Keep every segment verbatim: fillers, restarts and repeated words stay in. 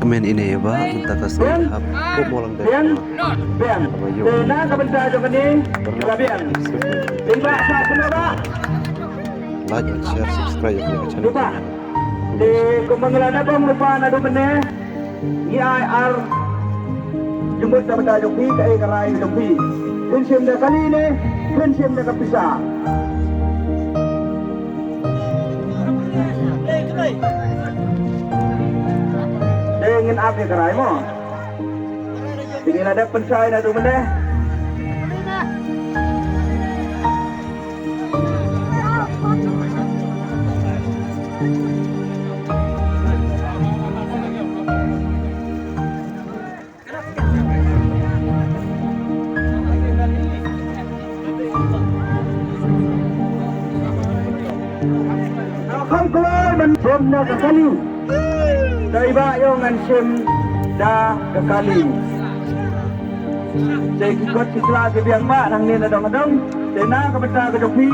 Kmen ine ïa ba mynta ka sngi hap ko molang de. Biang. Biang. Te na ka bynta jong kane ka biang. Te ba sa kena ba. Like and share, subscribe ïa ka channel. Te kumba nga la da bang rupa na do mene. Ngi ai ar jumut na bynta jong phi, kaei ka rai jong phi. Phin shim da kali ne phin shim da ka pisa. Dei ngin ap ïa ka rai mo. Te ngin la dep pynshai na tu mynne. Kham kloi ban shim na ka kali. Dei ba ïoh ngan shim da ka kali. Te ki kot ki kla ki biang ba nangne na dong dong. Te na ka bynta ka jong phi.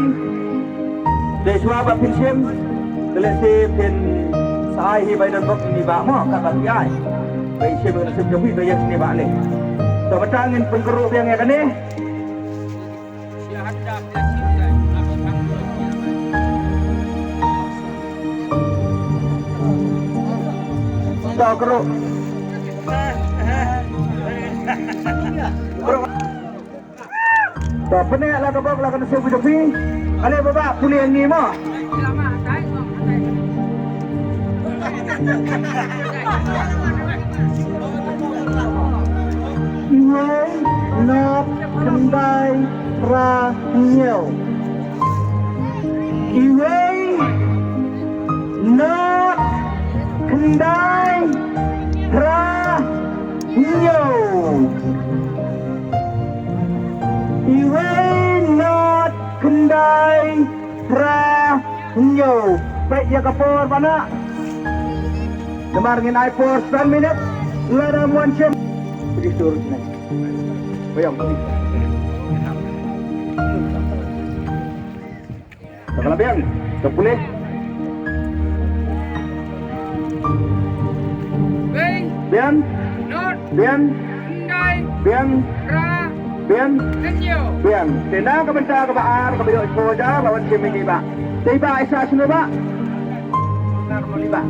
Te shuwa ba phin shim, te lehse phin sa ai hi ba i don bok ni ba mo, kat ba phi ai. Ba i shim ka nasib jong phi, ba ïa shim ba leh. To mynta ngin pynkyrhuh biang ïa kane. To kyrhuh. Kyrhuh. To, pyneh la ka bok la ka nasib ka jong phi. Ale baba, pule ngi mo. Iwei, not, khyndai, phra, hynñiew. Iwei, not, khyndai, phra, hynñiew. Iwei, not, khyndai, phra, hynñiew. Peit ïa ka por bana. Namar ngin ai por san minit. Lada mon shim. Pergi seterusnya. Bayang, pergi. Ka la biang, ka pule. Wei. Biang. Not. Biang. Khyndai. Biang. Phra. Biang. Hynñiew. Biang. Te na ka bynta kaba ar, kaba ïoh shiphew hajar, la wan shim ïa i Bah. Te i Bah, i sa shano Bah? Nar Mawlei Bah.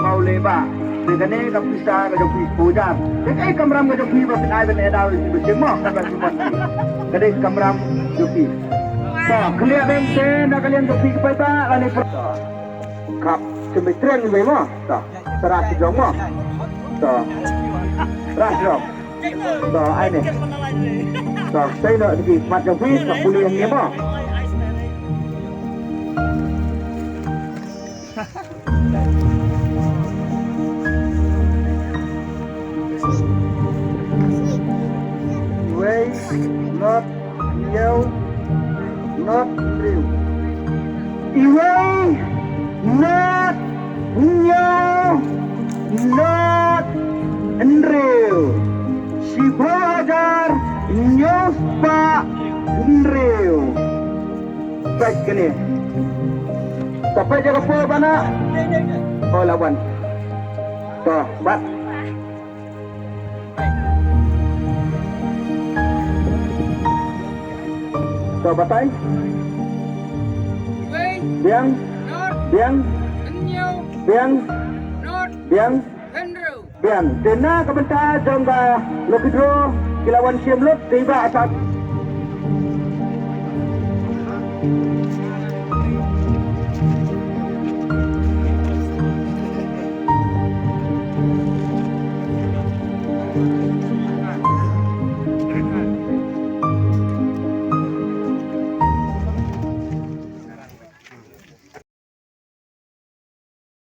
Mawlei Bah. Te kane ka pisa ka jong phi shiphew hajar. Te kaei kamram ka jong phi ba phin ai ban ai daw ïa phi ba shim mo, kaba shim mo. Kane ka kamram jong phi. To, khlieh beng te na ka liang jong phi ki paidbah lane pra. Kap, shim beit treng iwei mo. To, tara ki jong mo. To. Tara ki jong. To, ai ne. To, sai no diki mat jong phi, to pule hangne mo. Iwei, not, hynñiew, not, hynriew. Iwei, not, hynñiew, not, hynriew. Shiphew hajar, hynñiew spah, hynriew. Peit kane. To peit ïa ka por bana. Oh, la wan. To, bat. To batai. Biang. Biang. Biang. Biang, te na ka bynta jong ka lucky draw ki la wan shim lut, te i Bah sa.